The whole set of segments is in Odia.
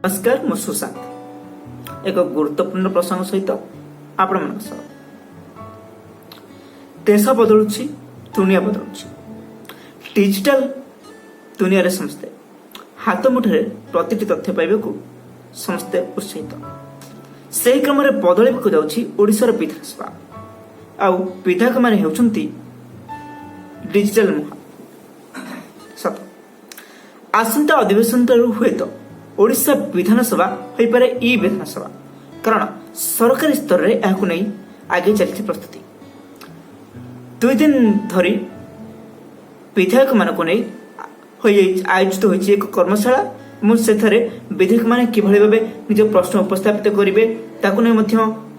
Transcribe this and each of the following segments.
ନମସ୍କାର, ମୁଁ ସୁଶାନ୍ତ, ଏକ ଗୁରୁତ୍ୱପୂର୍ଣ୍ଣ ପ୍ରସଙ୍ଗ ସହିତ ଆପଣମାନଙ୍କ ସହ। ଦେଶ ବଦଳୁଛି, ଦୁନିଆ ବଦଳୁଛି। ଡିଜିଟାଲ ଦୁନିଆରେ ସମସ୍ତେ ହାତ ମୁଠାରେ ପ୍ରତିଟି ତଥ୍ୟ ପାଇବାକୁ ସମସ୍ତେ ଉତ୍ସାହିତ। ସେହି କ୍ରମରେ ବଦଳିବାକୁ ଯାଉଛି ଓଡ଼ିଶାର ବିଧାନସଭା, ଆଉ ବିଧାୟକମାନେ ହେଉଛନ୍ତି ଡିଜିଟାଲ ମୁହାଁ। ସତ, ଆସନ୍ତା ଅଧିବେଶନଠାରୁ ହୁଏତ ଓଡ଼ିଶା ବିଧାନସଭା ହୋଇପାରେ ଇ ବିଧାନସଭା, କାରଣ ସରକାରୀ ସ୍ତରରେ ଏହାକୁ ନେଇ ଆଗେଇ ଚାଲିଛି ପ୍ରସ୍ତୁତି। 2 ଦିନ ଧରି ବିଧାୟକମାନଙ୍କୁ ନେଇ ହୋଇଯାଇଛି ଆୟୋଜିତ ହୋଇଛି ଏକ କର୍ମଶାଳା ଏବଂ ସେଥିରେ ବିଧାୟକମାନେ କିଭଳି ଭାବେ ନିଜ ପ୍ରଶ୍ନ ଉପସ୍ଥାପିତ କରିବେ, ତାକୁ ନେଇ ମଧ୍ୟ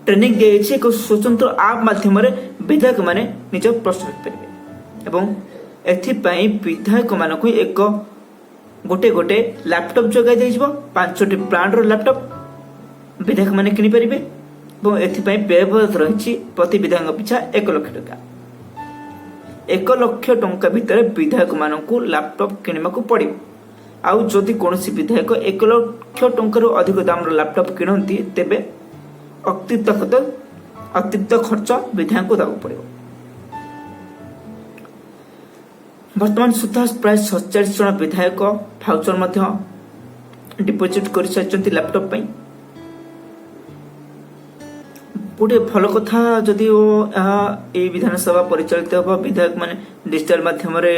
ଟ୍ରେନିଂ ଦିଆଯାଇଛି। ଏକ ସ୍ୱତନ୍ତ୍ର ଆପ୍ ମାଧ୍ୟମରେ ବିଧାୟକମାନେ ନିଜ ପ୍ରଶ୍ନ ରଖିପାରିବେ ଏବଂ ଏଥିପାଇଁ ବିଧାୟକମାନଙ୍କୁ ଏକ ଗୋଟେ ଗୋଟେ ଲାପଟପ୍ ଯୋଗାଇ ଦିଆଯିବ। ପାଞ୍ଚଟି ବ୍ରାଣ୍ଡର ଲାପଟପ୍ ବିଧାୟକମାନେ କିଣିପାରିବେ ଏବଂ ଏଥିପାଇଁ ବ୍ୟୟବରାଦ ରହିଛି ପ୍ରତି ବିଧାୟକଙ୍କ ପିଛା 1 ଲକ୍ଷ ଟଙ୍କା। 1 ଲକ୍ଷ ଟଙ୍କା ଭିତରେ ବିଧାୟକମାନଙ୍କୁ ଲାପଟପ୍ କିଣିବାକୁ ପଡ଼ିବ। ଆଉ ଯଦି କୌଣସି ବିଧାୟକ 1 ଲକ୍ଷ ଟଙ୍କାରୁ ଅଧିକ ଦାମର ଲାପଟପ୍ କିଣନ୍ତି, ତେବେ ଅତିରିକ୍ତ ଖର୍ଚ୍ଚ ବିଧାୟକଙ୍କୁ ଦେବାକୁ ପଡ଼ିବ। ବର୍ତ୍ତମାନ ସୁଦ୍ଧା ପ୍ରାୟ 47 ଜଣ ବିଧାୟକ ଭାଉଚର ମଧ୍ୟ ଡିପୋଜିଟ୍ କରିସାରିଛନ୍ତି ଲାପଟପ୍ ପାଇଁ। ଗୋଟିଏ ଭଲ କଥା, ଯଦିଓ ଏହା ଏଇ ବିଧାନସଭା ପରିଚାଳିତ ହେବ, ବିଧାୟକମାନେ ଡିଜିଟାଲ ମାଧ୍ୟମରେ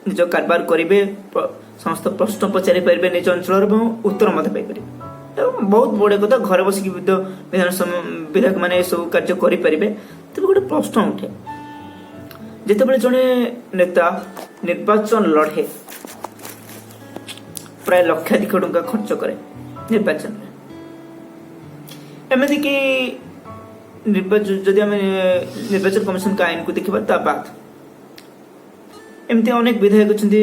ନିଜ କାରବାର କରିବେ, ସମସ୍ତ ପ୍ରଶ୍ନ ପଚାରି ପାରିବେ ନିଜ ଅଞ୍ଚଳର ଏବଂ ଉତ୍ତର ମଧ୍ୟ ପାଇପାରିବେ ଏବଂ ବହୁତ ବଢ଼ିଆ କଥା, ଘରେ ବସିକି ବିଧାନସଭା ବିଧାୟକମାନେ ଏସବୁ କାର୍ଯ୍ୟ କରିପାରିବେ। ତେବେ ଗୋଟେ ପ୍ରଶ୍ନ ଉଠେ, ଯେତେବେଳେ ଜଣେ ନେତା ନିର୍ବାଚନ ଲଢ଼େ, ପ୍ରାୟ ଲକ୍ଷାଧିକ ଟଙ୍କା ଖର୍ଚ୍ଚ କରେ ନିର୍ବାଚନରେ। ଏମିତିକି ନିର୍ବାଚନ, ଯଦି ଆମେ ନିର୍ବାଚନ କମିଶନଙ୍କ ଆଇନକୁ ଦେଖିବା, ତା ବାଦ ଏମିତି ଅନେକ ବିଧାୟକ ଅଛନ୍ତି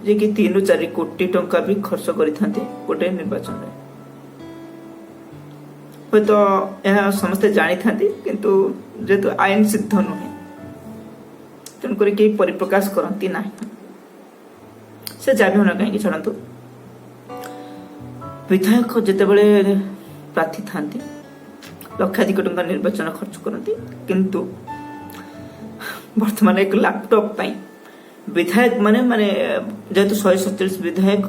ଯିଏକି 3ରୁ 4 କୋଟି ଟଙ୍କା ବି ଖର୍ଚ୍ଚ କରିଥାନ୍ତି ଗୋଟେ ନିର୍ବାଚନରେ। ହୁଏତ ଏହା ସମସ୍ତେ ଜାଣିଥାନ୍ତି, କିନ୍ତୁ ଯେହେତୁ ଆଇନ ସିଦ୍ଧ ନୁହେଁ, ତେଣୁକରି କେହି ପରିପ୍ରକାଶ କରନ୍ତି ନାହିଁ। ସେ ଯାହା ବି ହଉନା କାହିଁକି, ଛାଡ଼ନ୍ତୁ, ବିଧାୟକ ଯେତେବେଳେ ପ୍ରାର୍ଥୀ ଥାନ୍ତି, ଲକ୍ଷାଧିକ ଟଙ୍କା ନିର୍ବାଚନ ଖର୍ଚ୍ଚ କରନ୍ତି, କିନ୍ତୁ ବର୍ତ୍ତମାନ ଏକ ଲାପଟପ୍ ପାଇଁ ବିଧାୟକ ମାନେ ମାନେ ଯେହେତୁ 147 ବିଧାୟକ,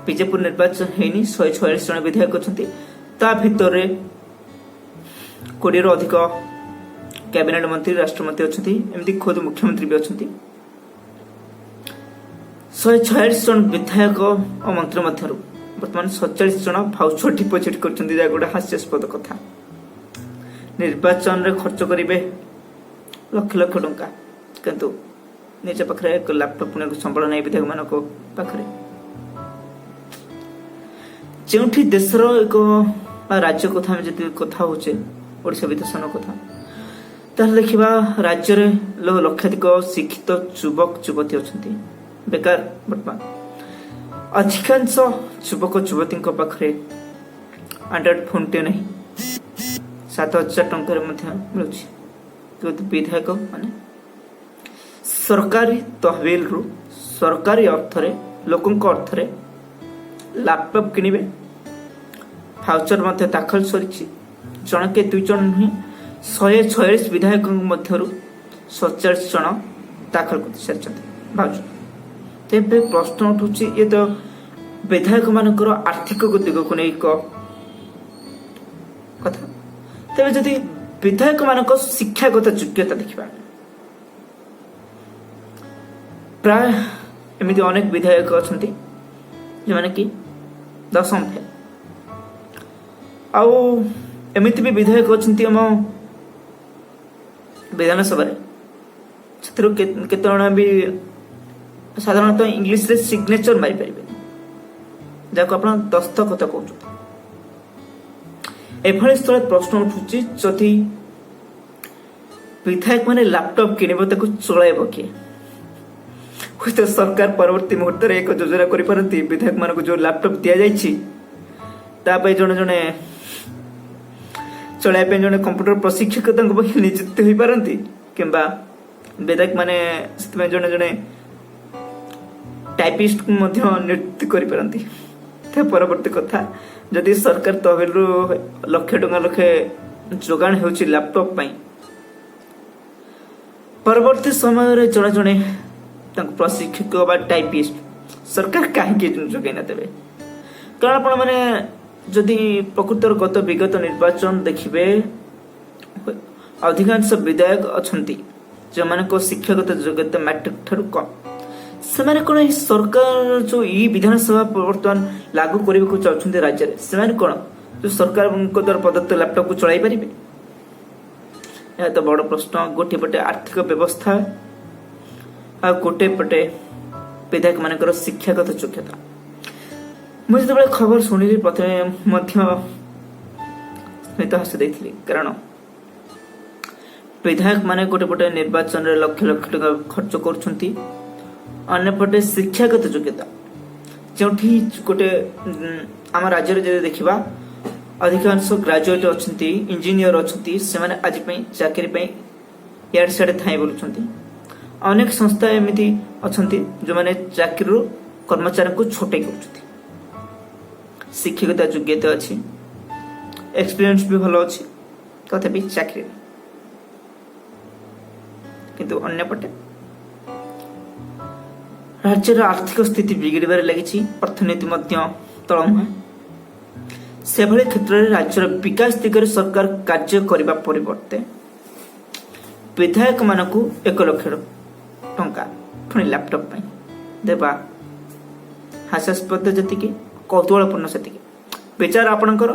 ବିଜେପୁର ନିର୍ବାଚନ ହେଇନି, 146 ଜଣ ବିଧାୟକ ଅଛନ୍ତି। ତା ଭିତରେ 20ରୁ ଅଧିକ କ୍ୟାବିନେଟ ମନ୍ତ୍ରୀ, ରାଷ୍ଟ୍ରମନ୍ତ୍ରୀ ଅଛନ୍ତି, ଏମିତି ଖୋଦ ମୁଖ୍ୟମନ୍ତ୍ରୀ ବି ଅଛନ୍ତି। 146 ଜଣ ବିଧାୟକ ଓ ମନ୍ତ୍ରୀ ମଧ୍ୟରୁ ବର୍ତ୍ତମାନ 47 ଜଣ ଭାଉଚର ଡିପୋଜିଟ୍ କରିଛନ୍ତି, ଯାହା ଗୋଟେ ହାସ୍ୟାସ୍ପଦ କଥା। ନିର୍ବାଚନରେ ଖର୍ଚ୍ଚ କରିବେ ଲକ୍ଷ ଲକ୍ଷ ଟଙ୍କା, କିନ୍ତୁ ନିଜ ପାଖରେ ଏକ ଲାପଟପ୍ କିଣିବାକୁ ସମ୍ବଳ ନାହିଁ ବିଧାୟକମାନଙ୍କ ପାଖରେ। ଯେଉଁଠି ଦେଶର ଏକ ବା ରାଜ୍ୟ କଥା ଆମେ ଯଦି କଥା ହଉଛେ, ଓଡ଼ିଶା ବିଧାନସଭା କଥା, ତାହେଲେ ଦେଖିବା ରାଜ୍ୟରେ ଲକ୍ଷାଧିକ ଶିକ୍ଷିତ ଯୁବକ ଯୁବତୀ ଅଛନ୍ତି ବେକାର। ବର୍ତ୍ତମାନ ଅଧିକାଂଶ ଯୁବକ ଯୁବତୀଙ୍କ ପାଖରେ ଆଣ୍ଡ୍ରଏଡ୍ ଫୋନ୍ଟିଏ ନାହିଁ, 7,000 ଟଙ୍କାରେ ମଧ୍ୟ ମିଳୁଛି। କିନ୍ତୁ ବିଧାୟକ ମାନେ ସରକାରୀ ତହବିଲରୁ, ସରକାରୀ ଅର୍ଥରେ, ଲୋକଙ୍କ ଅର୍ଥରେ ଲାପଟପ୍ କିଣିବେ। ଭାଉଚର ମଧ୍ୟ ଦାଖଲ ସରିଛି। ଜଣକେ ଦୁଇ ଜଣ ନୁହେଁ, 146 ବିଧାୟକଙ୍କ ମଧ୍ୟରୁ 47 ଜଣ ଦାଖଲ କରିସାରିଛନ୍ତି ଭାଉଚର। ତେବେ ପ୍ରଶ୍ନ ଉଠୁଛି, ଇଏ ତ ବିଧାୟକମାନଙ୍କର ଆର୍ଥିକ ଦିଗକୁ ନେଇ ଏକ କଥା। ତେବେ ଯଦି ବିଧାୟକମାନଙ୍କ ଶିକ୍ଷାଗତ ଯୋଗ୍ୟତା ଦେଖିବା, ପ୍ରାୟ ଏମିତି ଅନେକ ବିଧାୟକ ଅଛନ୍ତି ଯେଉଁମାନେ କି ଦଶମ ଫେଲ୍। ଆଉ ଏମିତି ବି ବିଧାୟକ ଅଛନ୍ତି ଆମ ବିଧାନସଭାରେ, ସେଥିରୁ କେତେ ଜଣ ବି ସାଧାରଣତଃ ଇଂଲିଶରେ ସିଗ୍ନେଚର ମାରିପାରିବେନି, ଯାହାକୁ ଆପଣ ଦସ୍ତଖତ କହୁଛନ୍ତି। ଏଭଳି ସ୍ଥଳେ ପ୍ରଶ୍ନ ଉଠୁଛି, ଯଦି ବିଧାୟକ ମାନେ ଲାପଟପ୍ କିଣିବ, ତାକୁ ଚଳାଇବ କିଏ? ହୁଏତ ସରକାର ପରବର୍ତ୍ତୀ ମୁହୂର୍ତ୍ତରେ ଏକ ଯୋଜନା କରିପାରନ୍ତି, ବିଧାୟକ ମାନଙ୍କୁ ଯୋଉ ଲାପଟପ୍ ଦିଆଯାଇଛି, ତା ପାଇଁ ଜଣେ ଜଣେ ଚଳାଇବା ପାଇଁ ଜଣେ କମ୍ପ୍ୟୁଟର ପ୍ରଶିକ୍ଷକ ତାଙ୍କ ପାଖରେ ନିଯୁକ୍ତି ହୋଇପାରନ୍ତି, କିମ୍ବା ବିଧାୟକ ମାନେ ସେଥିପାଇଁ ଜଣେ ଜଣେ ଟାଇପିଷ୍ଟକୁ ମଧ୍ୟ ନିଯୁକ୍ତି କରିପାରନ୍ତି। ପରବର୍ତ୍ତୀ କଥା, ଯଦି ସରକାର ତହବିଲରୁ ଲକ୍ଷେ ଟଙ୍କା ଲକ୍ଷେ ଯୋଗାଣ ହେଉଛି ଲାପଟପ୍ ପାଇଁ, ପରବର୍ତ୍ତୀ ସମୟରେ ଜଣେ ଜଣେ ତାଙ୍କୁ ପ୍ରଶିକ୍ଷକ ବା ଟାଇପିଷ୍ଟ ସରକାର କାହିଁକି ଯୋଗାଇ ନ ଦେବେ? କାରଣ ଆପଣମାନେ ଯଦି ପ୍ରକୃତର ଗତ ବିଗତ ନିର୍ବାଚନ ଦେଖିବେ, ଅଧିକାଂଶ ବିଧାୟକ ଅଛନ୍ତି ଯେଉଁମାନଙ୍କ ଶିକ୍ଷାଗତ ଯୋଗ୍ୟତା ମାଟ୍ରିକ ଠାରୁ କମ୍। ସେମାନେ କ'ଣ ଏହି ସରକାର ଯୋଉ ଇ ବିଧାନସଭା ବର୍ତ୍ତମାନ ଲାଗୁ କରିବାକୁ ଚାହୁଁଛନ୍ତି ରାଜ୍ୟରେ, ସେମାନେ କ'ଣ ଯୋଉ ସରକାରଙ୍କ ଦ୍ୱାରା ପ୍ରଦତ୍ତ ଲାପଟପକୁ ଚଳାଇ ପାରିବେ? ଏହା ତ ବଡ଼ ପ୍ରଶ୍ନ। ଗୋଟିଏ ପଟେ ଆର୍ଥିକ ବ୍ୟବସ୍ଥା ଆଉ ଗୋଟିଏ ପଟେ ବିଧାୟକ ମାନଙ୍କର ଶିକ୍ଷାଗତ ଯୋଗ୍ୟତା। ମୁଁ ଯେତେବେଳେ ଖବର ଶୁଣିଲି, ପ୍ରଥମେ ମଧ୍ୟ ସ୍ମିତ ହାସ୍ୟ ଦେଇଥିଲି। କାରଣ ବିଧାୟକ ମାନେ ଗୋଟେ ପଟେ ନିର୍ବାଚନରେ ଲକ୍ଷ ଲକ୍ଷ ଟଙ୍କା ଖର୍ଚ୍ଚ କରୁଛନ୍ତି, ଅନ୍ୟପଟେ ଶିକ୍ଷାଗତ ଯୋଗ୍ୟତା ଯେଉଁଠି ଗୋଟେ ଆମ ରାଜ୍ୟରେ ଯଦି ଦେଖିବା, ଅଧିକାଂଶ ଗ୍ରାଜୁଏଟ୍ ଅଛନ୍ତି, ଇଞ୍ଜିନିୟର ଅଛନ୍ତି, ସେମାନେ ଆଜି ପାଇଁ ଚାକିରି ପାଇଁ ଇଆଡ଼େ ସିଆଡ଼େ ଧାଇଁ ବୁଲୁଛନ୍ତି। ଅନେକ ସଂସ୍ଥା ଏମିତି ଅଛନ୍ତି ଯେଉଁମାନେ ଚାକିରିରୁ କର୍ମଚାରୀଙ୍କୁ ଛଟେଇ କରୁଛନ୍ତି। ଶିକ୍ଷାଗତ ଯୋଗ୍ୟତା ଅଛି, ଏକ୍ସପିରିଏନ୍ସ ବି ଭଲ ଅଛି, ତଥାପି ଚାକିରି ନାହିଁ। କିନ୍ତୁ ଅନ୍ୟପଟେ ରାଜ୍ୟର ଆର୍ଥିକ ସ୍ଥିତି ବିଗିଡ଼ିବାରେ ଲାଗିଛି, ଅର୍ଥନୀତି ମଧ୍ୟ ତଳମୁହାଁ। ସେଭଳି କ୍ଷେତ୍ରରେ ରାଜ୍ୟର ବିକାଶ ଦିଗରେ ସରକାର କାର୍ଯ୍ୟ କରିବା ପରିବର୍ତ୍ତେ ବିଧାୟକମାନଙ୍କୁ 1 ଲକ୍ଷ ଟଙ୍କା ପୁଣି ଲାପଟପ୍ ପାଇଁ ଦେବା ହାସ୍ୟାସ୍ପଦ ଯେତିକି, କୌତୁହଳପୂର୍ଣ୍ଣ ସେତିକି। ବିଚାର ଆପଣଙ୍କର।